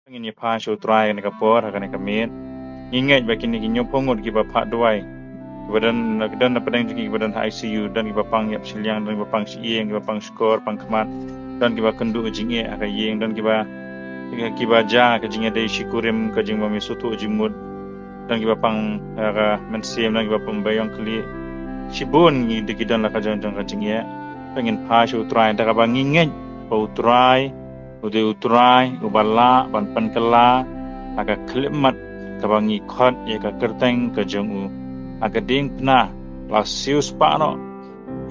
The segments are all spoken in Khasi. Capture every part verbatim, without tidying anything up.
Ngin ïa phai sha u Trai kane ka por, ha kane ka miet. Ngi ngeit ba kine ki hynñiewphew ngut kiba phah duwai, kiba don, don na pdeng jong ki, kiba don ha I C U, don kiba pang ïap shiliang, don kiba pang shyieng, kiba pang shkor, pang khmat, don kiba kynduh jingeh ha ka ïing, don kiba, kiba jia ka jingïadei shi kurim, ka jingba me sngewthuh jingmut, don kiba pang ha ka mynsiem, don kiba pang ba ïong khlieh. Shibun ngi dei ki don la ka jong jong ka jingeh. Te ngin phai sha u Trai da kaba ngi ngeit ba u Trai u dei u Trai uba lah ban pynkylla ha ka khyllipmat kaba ngi khot ïa ka kyrteng ka jong u. Ha ka diengphna la siewspah noh,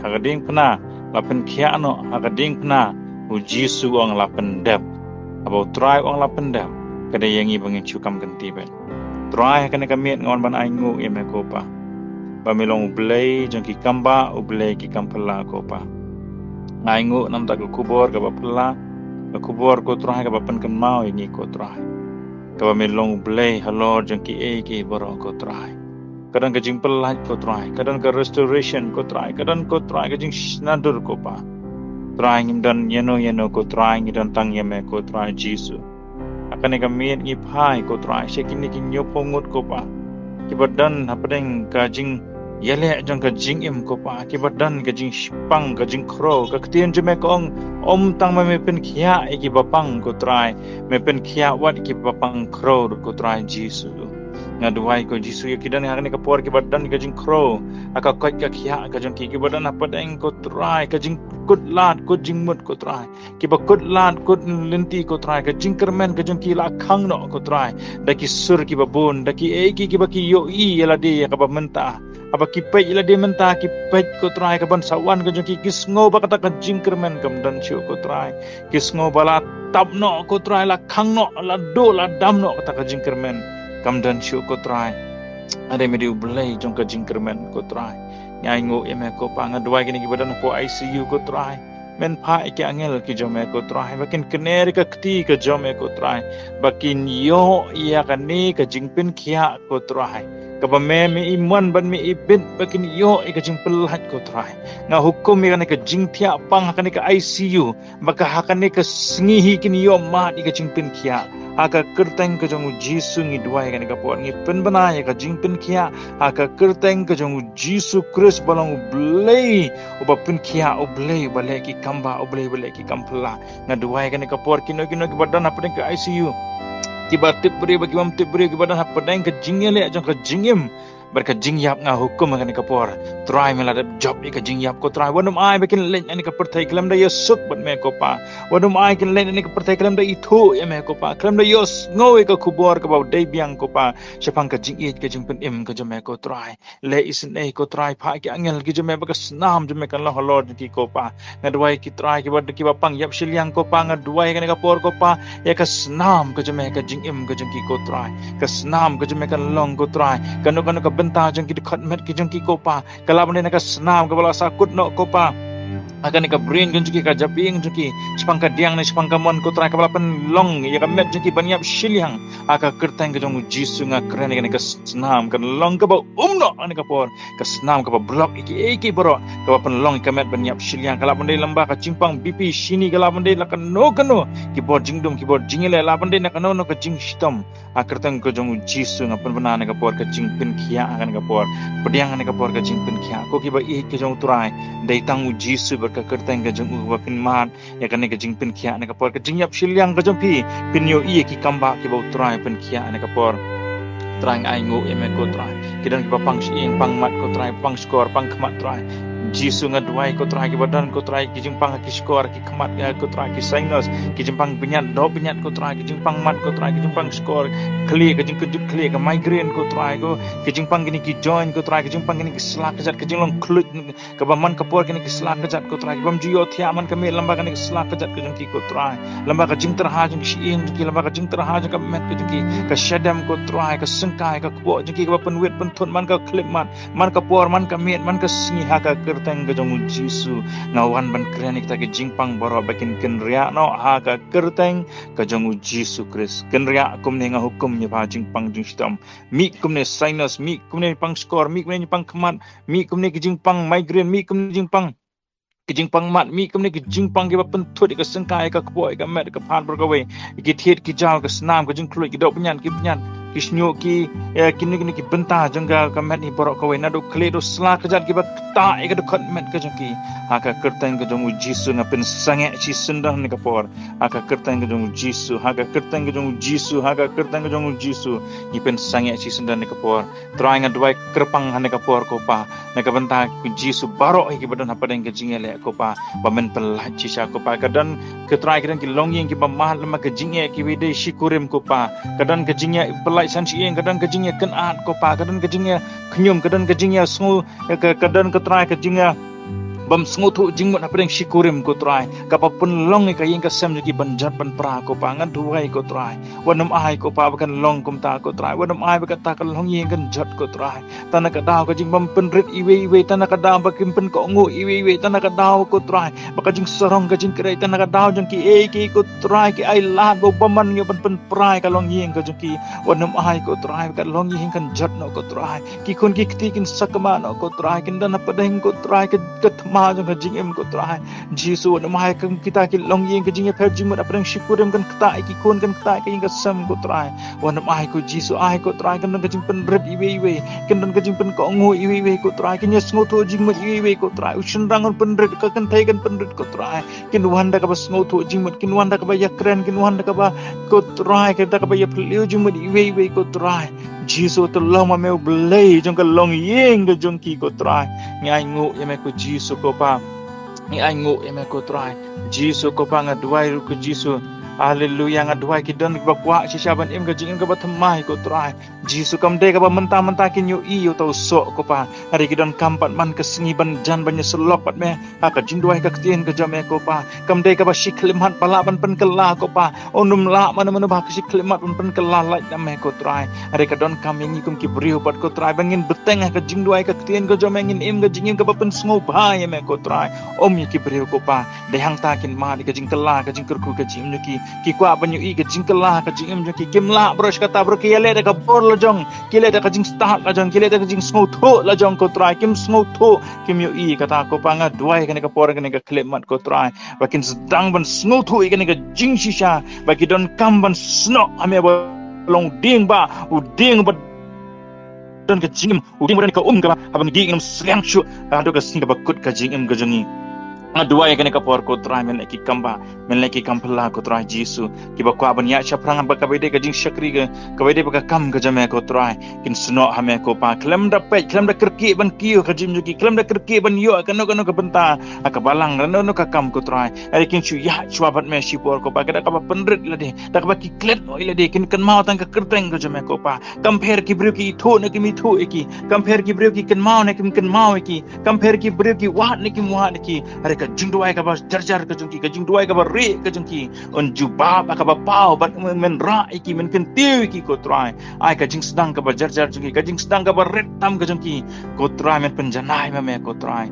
ha ka diengphna la pynkhiah noh, ha ka diengphna u Jisu u ong la pyndep. Haba u Trai u ong la pyndep, ka dei ïa ngi ba ngin shu kam kynti beit. Trai, ha kane ka miet nga wan ban ainguh ïa me ko Pa, ba me long u Blei jong ki kam bah, u Blei ki kam phylla ko Pa. Nga ainguh namar ka khubor kaba phylla, ka khubor ko Trai kaba pynkynmaw ïa ngi ko Trai, kaba me long u Blei halor jong kiei kiei baroh ko Trai. Ka don ka jingpyllait ko Trai, ka don ka restoration ko Trai, ka don ko Trai ka jingshna dur ko Pa. Trai, ngim don ïano ïano ko Trai, ngi don tang ïa me ko Trai Jisu. Ha kane ka miet ngi phai ko Trai sha kine ki hynñiewphew ngut ko Pa, kiba don hapdeng ka jingïaleh jong ka jingim ko Pa, kiba don ka jingshipang, ka jingkhrew. Ka ktien jong me ka ong, ym tang ba me pynkhiah ïa kiba pang ko Trai, me pynkhiah wat ïa kiba pang khrew ruh ko Trai Jisu. Nga duwai ko Jisu ïa ki don ha kane ka por kiba don ka jingkhrew ha ka koit ka khiah ka jong ki, kiba don hapdeng ko Trai ka jingkut lad kut jingmut ko Trai, kiba kut lad kut lynti ko Trai, ka jingkyrmen ka jong ki la khang noh ko Trai da ki sur kiba bun, da kiei kiei kiba ki ïohi ïa lade ïa kaba mynta. Haba ki peit ïa lade mynta, ki peit ko Trai ka ban sa wan ka jong ki, ki sngew ba kata ka jingkyrmen kam don shuh ko Trai. Ki sngew ba la tap noh ko Trai, la khang noh, la duh, la dam noh kata ka jingkyrmen, kam don shuh ko Trai. Hynrei me dei u Blei jong ka jingkyrmen ko Trai. Nga ainguh ïa me ko Pa, nga duwai kine kiba don hapoh I C U ko Trai, men phah ïa ki angel ki jong me ko Trai, ba kin kner ïa ka kti ka jong me ko Trai, ba kin ïoh ïa kane ka jingpynkhiah ko Trai, kaba me, me i mon bad me i bit, ba kin ïoh ïa ka jingpyllait ko Trai. Nga hukum ïa kane ka jingthiah pang ha kane ka I C U, ba ka ha kane ka sngi hi kin ïoh mad ïa ka jingpynkhiah ha ka kyrteng ka jong u Jisu. Ngi duwai kane ka por, ngi pynbna ïa ka jingpynkhiah ha ka kyrteng ka jong u Jisu Khrist ba long u Blei uba pynkhiah, u Blei uba leh ki kam bah, u Blei uba leh ki kam phylla. Nga duwai kane ka por kino kino kiba don hapdeng ka I C U, kiba tip briew bad kiba ym tip briew, kiba don hapdeng ka jingïaleh jong ka jingim bad ka jingïap, nga hukum ha kane ka por, Trai, me la dep jop ïa ka jingïap ko Trai. Wat nym ai ba kin leit na kane ka pyrthei khlem da ïasuk bad me ko Pa. Wat nym ai kin leit na kane ka pyrthei khlem da ithuh ïa me ko Pa, khlem da ïohsngew ïa ka khubor kaba dei biang ko Pa shaphang ka jingïeit ka jingpynim ka jong me ko Trai. Leh isynei ko Trai, phah ki angel ki jong me ba ka snam jong me kan long halor jong ki ko Pa. Nga duwai ki Trai kiba, kiba pang ïap shiliang ko Pa, nga duwai kane ka por ko Pa, ïa ka snam ka jong me ha ka jingim ka jong ki ko Trai. Ka snam ka jong me kan long ko Trai, kano kano ka bynta jong ki, dkhot met ki jong ki ko Pa, ka lah ban dei na ka snam kaba la sahkut noh ko Pa ha kane ka brain ka jong ki, ka jabieng jong ki, shaphang ka diang ne shaphang ka mon ko Trai, kaba la pynlong ïa ka met jong ki ban ïap shiliang. Ha ka kyrteng ka jong u Jisu nga kren ïa kane ka snam kan long kaba um noh ha kane ka por, ka snam kaba block ïa kiei kiei baroh kaba pynlong ïa ka met ban ïap shiliang. Ka lah ban dei lyngba ka jingpang B P, shini, ka lah ban dei la kano kano ki bor jingdum, ki bor jingïaleh, lah ban dei na kano kano ka jingshitom. Ha ka kyrteng ka jong u Jisu nga pynbna ha kane ka por ka jingpynkhiah ha kane ka por. Pdiang ha kane ka por ka jingpynkhiah. Ko kiba ïeit ka jong u Trai, dei tang u Jisu bad ka kyrteng ka jong u ba phin mad ïa kane ka jingpynkhiah ha kane ka por. Ka jingïap shiliang ka jong phi, phin ïohi ïa ki kam bah kiba u Trai u pynkhiah ha kane ka por. Trai, nga ainguh ïa me ko Trai. Ki don kiba pang shyieng, pang mat ko Trai, pang shkor, pang khmat Trai. Jisu, nga duwai ko Trai, kiba don ko Trai ki jingpang ha ki shkor, ki khmat, eh, ko Trai, ki sinus, ki jingpang bniat, doh bniat ko Trai, ki jingpang mat ko Trai, ki jingpang shkor khlieh, ki jingkynjut khlieh, ka migraine ko Trai, ko ki jingpang kine ki joint ko Trai, ki jingpang kine ki sla kjat, ki jinglong khluit, kaba man ka por kine ki sla kjat ko Trai, ki bym ju ïohthiah man ka miet lyngba kine ki sla kjat ka jong ki ko Trai, lyngba ka jingtyrha jong ki shyieng jong ki, lyngba ka jingtyrha jong ka met ka jong ki, ka shadem ko Trai, ka syngkai, ka kpoh jong ki kaba pynwit pynthut man ka khyllipmat, man ka por, man ka miet, man ka sngi, ha ka kyrteng ka jong u Jisu nga wan ban kren ïa kita ki jingpang baroh ba kin kynriah noh ha ka kyrteng ka jong u Jisu Khrist. Kynriah kumne, nga hukum ïa ba jingpang jingshitom. Mih kumne sinus, mih kumne pang shkor, mih kumne pang khmat, mih kumne ki jingpang migraine, mih kumne jingpang ki jingpang mad mih kumne ki jingpang kiba pynthut ïa ka syngkai, ïa ka kpoh, ïa ka met, ïa ka phad baroh kawei, ïa ki thied ki jaw, ka snam, ka jingkhluit, ki doh pynïaid, ki pynïaid, ki shñiuh, ki, eh, kine, kine ki bynta jong ka, ka met hi baroh kawei, naduh khlieh haduh sla, ka jait kiba ktah ïa ka dkhot met ka jong ki. Ha ka kyrteng ka jong u Jisu nga pynsangeh shisyndon ha kane ka por. Ha ka kyrteng ka jong u Jisu, ha ka kyrteng ka jong u Jisu, ha ka kyrteng ka jong u Jisu, ngi pynsangeh shisyndon ha kane ka por. Trai, nga duwai kyrpang ha kane ka por ko Pa, na ka bynta ko Jisu, baroh hi kiba don hapdeng ka jingïaleh ko Pa, ba men pyllait shisha ko Pa. Ka don, ko Trai, ka don ki longïing kiba mad lem ha ka jingeh, kiba dei shikurim ko Pa. Ka don ka jingïapyllait san shi ïing, ka don ka jingïakynad ko Pa, ka don ka jingïakhñium, ka don ka jingïasngew, ka, ka don ko Trai ka jingïa bym sngewthuh jingmut hapdeng shikurim ko Trai, kaba pynlong ïa ka ïing ka sem jong ki ban jot ban pra ko Pa. Nga duwai ko Trai, wat nym ai ko Pa ba kan long kumta ko Trai, wat nym ai ba kata ka longïing kan jot ko Trai. Tang na ka daw ka jingbym pynrit iwei iwei, tang na ka daw ba kim pynkohnguh iwei iwei, tang na ka daw ko Trai ba ka jingsarong, ka jingkyrhai, tang na ka daw jong kiei kiei ko Trai, ki ai lad ba u bymman ïa ban pynpra ïa ka longïing ka jong ki. Wat nym ai ko Trai ba ka longïing kan jot noh ko Trai. Ki khun ki kti kin sakma noh ko Trai, kin don hapdeng ko Trai ka, ka thma jong ka jingim ko Trai. Jisu, wat nym ai kum kita ki longïing, ka jingïapher jingmut hapdeng shikurim kan ktah ïa ki khun, kan ktah ïa ka ïing ka sem ko Trai. Wat nym ai ko Jisu, ai ko Trai, kan don ka jingpynrit iwei iwei, kan don ka jingpynkohnguh iwei iwei ko Trai, kin ïasngewthuh jingmut iwei iwei ko Trai. U shynrang un pynrit, ka kynthei kan pynrit ko Trai, kin wan da kaba sngewthuh jingmut, kin wan da kaba ïakren, kin wan da kaba ko Trai, kin da kaba ïaphylliew jingmut iwei iwei ko Trai. Jisu, to long ma me u Blei jong ka longïing ka jong ki ko Trai. Ngi ainguh ïa me ko Jisu ko Pa. Ngi ainguh ïa me ko Trai. Jisu ko Pa, nga duwai ruh ko Jisu. Haleluya, nga duwai ki don kiba kwah shisha ban im ka jingim kaba thymmai ko Trai. Jisu, kam dei kaba mynta mynta kin ïohi ïa uta u soh ko Pa. Hynrei ki donkam pat man ka sngi ban jan ban ïasyllok bad me ha ka jingduwai ka ktien ka jong me ko Pa. Kam dei kaba shi khyllipmat ba lah ban pynkylla ko Pa. Ym lah mano mano ba ha ka shi khyllipmat ban pynkylla lait na me ko Trai. Hynrei ka donkam ïa ngi kum ki briew pat ko Trai, ba ngin bteng ha ka jingduwai ka ktien ka jong me, ngin im ka jingim kaba pynsngewbha ïa me ko Trai. Ym ïa ki briew ko Pa. Dei hangta kin mad ïa ka jingkylla, ka jingkyrkhu, ka jingim jong ki. Ki kwah ban ïohi ka jingkylla ka jingim jong ki. Kim lah baroh shi katta, baroh ki ïaleh da ka bor la jong, ki leh da ka jingstad la jong, ki leh da ka jingsngewthuh la jong ko Trai. Kim sngewthuh, kim ïohi kata ko Pa. Nga duwai kane ka por, kane ka khyllipmat ko Trai, ba kin sdang ban sngewthuh ïa kane ka jingshisha, ba ki donkam ban snoh ha me ba long dieng, ba u dieng ba don ka jingim, u dieng ba don ka um kaba haba ngi dih ngin ym sliang shuh haduh ka sngi kaba kut ka jingim ka jong ngi. Nga duwai kane ka por ko Trai, men leh ki kam ba, men leh ki kam phylla ko Trai Jisu. Kiba kwah ban ïaid shaphrang ha kaba dei ka jingshakri ka, kaba dei ba ka kam ka jong me ko Trai, kin snoh ha me ko Pa. Khlem da peit, khlem da kyrkieh ban kiew ka jingim jong ki, khlem da kyrkieh ban ïoh kano kano ka bynta ha ka balang, kano kano ka kam ko Trai. Hynrei kin shu ïaid shuwa bad me shipor ko Pa, ka da kaba pynrit lade, da kaba ki klet noh ïa lade, kin kynmaw tang ka kyrteng ka jong me ko Pa. Kam pher ki briew ki ithuh ne kim ithuh ïa ki, kam pher ki briew ki kynmaw ne kim kynmaw ïa ki, kam pher ki briew ki wad ne kim wad ïa ki. Hynrei ka jingduwai kaba jar jar ka jong ki, ka jingduwai kaba rieh ka jong ki, un jubab ha kaba paw bad men rah ïa ki, men kyntiew ïa ki ko Trai. Ai ka jingsdang kaba jar jar jong ki, ka jingsdang kaba rit tam ka jong ki ko Trai, men pynjanai ma me ko Trai.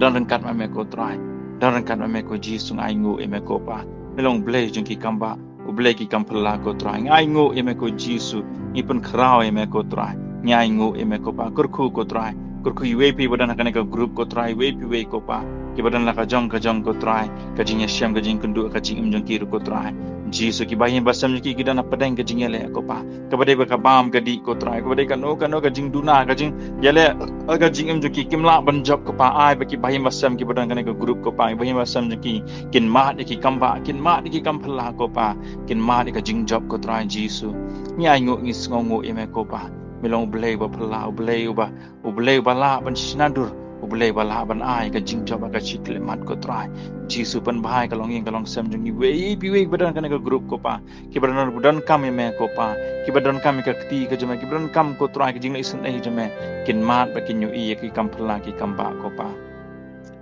Don ryngkat ma me ko Trai, don ryngkat ma me ko Jisu. Nga ainguh ïa me ko Pa, me long Blei jong ki kam ba, u Blei ki kam phylla ko Trai. Nga ainguh ïa me ko Jisu, ngi pynkhraw ïa me ko Trai. Nga ainguh ïa me ko Pa, kyrkhu ko Trai. Kyrkhu iwei pa iwei ba don ha kane ka group ko Trai, iwei pa iwei ko Pa, kiba don la ka jong ka jong ko Trai, ka jingïashem, ka jingkynduh, ka jingim jong ki ruh ko Trai. Jisu, ki bahaïing bahasem jong ki ki don hapdeng ka jingïaleh ko Pa, kaba dei ba ka bam ka dih ko Trai, kaba dei kano kano ka jingduna, ka jingïaleh, ka jingim jong ki, kim lah ban jop ko Pa. Ai ba ki bahaïing bahasem kiba don ha kane ka group ko Pa, ki bahaïing bahasem jong ki kin mad ïa ki kam ba, kin mad ïa ki kam phylla ko Pa, kin mad ïa ka jingjop ko Trai Jisu. Ngi ainguh, ngi sngewnguh ïa me ko Pa, me long u Blei uba phylla, u Blei uba, u Blei uba lah ban shna dur, u Blei uba lah ban ai ka jingjop ha ka shi khyllipmat ko Trai. Jisu, pynbha ïa ka longïing ka longsem jong ngi, iwei pa iwei ba don ha kane ka group ko Pa, kiba don, donkam ïa me ko Pa, kiba donkam ïa ka kti ka jong me, kiba donkam ko Trai ka jingleh isynei jong me, kin mad bad kin ïohi ïa ki kam phylla ki kam ba ko Pa.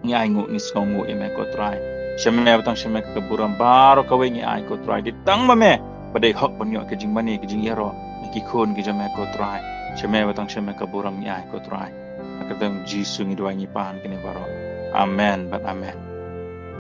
Ngi ainguh, ngi sngewnguh ïa me ko Trai. Sha me ba tang sha me ka burom baroh kawei ngi ai ko Trai. Dei tang ma me ba dei hok ban ïoh ka jingmane, ka jingïaroh na ki khun ki jong me ko Trai. Sha me ba tang sha me ka burom ngi ai ko Trai. Ha ka kyrteng Jisu ngi duwai, ngi pan kine baroh. Amen bad amen.